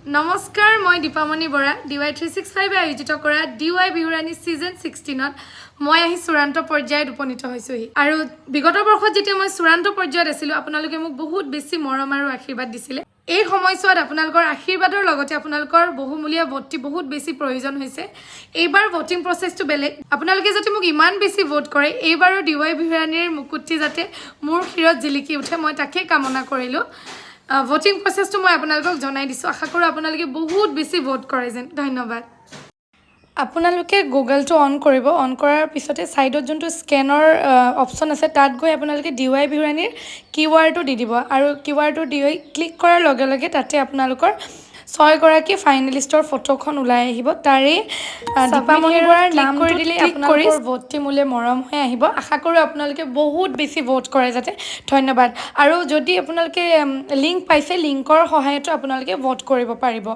নমস্কাৰ, মই দীপামণি বৰা। ডিৱাই 365-এ আয়োজিত কৰা ডিৱাই বিহুৰাণী ছিজন 16ত মই আহি চূড়ান্ত পৰ্যায়ত উপনীত হৈছোঁহি। আৰু বিগত বৰ্ষত যেতিয়া মই চূড়ান্ত পৰ্যায়ত আছিলোঁ, আপোনালোকে মোক বহুত বেছি মৰম আৰু আশীৰ্বাদ দিছিলে। এই সময়ছোৱাত আপোনালোকৰ আশীৰ্বাদৰ লগতে আপোনালোকৰ বহুমূলীয়া ভোটটি বহুত বেছি প্ৰয়োজন হৈছে। এইবাৰ ভোটিং প্ৰচেছটো বেলেগ। আপোনালোকে যাতে মোক ইমান বেছি ভোট কৰে, এইবাৰো ডিৱাই বিহুৰাণীৰ মুকুটটি যাতে মোৰ শিৰত জিলিকি উঠে, মই তাকেই কামনা কৰিলোঁ। ভোটিং প্ৰচেছটো মই আপোনালোকক জনাই দিছোঁ। আশা কৰোঁ আপোনালোকে বহুত বেছি ভোট কৰে যেন। ধন্যবাদ। আপোনালোকে গুগলটো অন কৰিব। অন কৰাৰ পিছতে ছাইডত যোনটো স্কেনৰ অপশ্যন আছে, তাত গৈ আপোনালোকে ডিৱাই বিহুৰাণীৰ কিউআৰটো দি দিব। আৰু কিউআৰটো দি ক্লিক কৰাৰ লগে লগে তাতে আপোনালোকৰ ছয়গৰাকী ফাইনেলিষ্টৰ ফটোখন ওলাই আহিব। তাৰে দীপামণি বৰাৰ নাম কৰি দিলে আপোনালোকৰ ভোটটি মোলৈ মৰম হৈ আহিব। আশা কৰোঁ আপোনালোকে বহুত বেছি ভোট কৰে যাতে। ধন্যবাদ। আৰু যদি আপোনালোকে লিংক পাইছে, লিংকৰ সহায়তো আপোনালোকে ভোট কৰিব পাৰিব।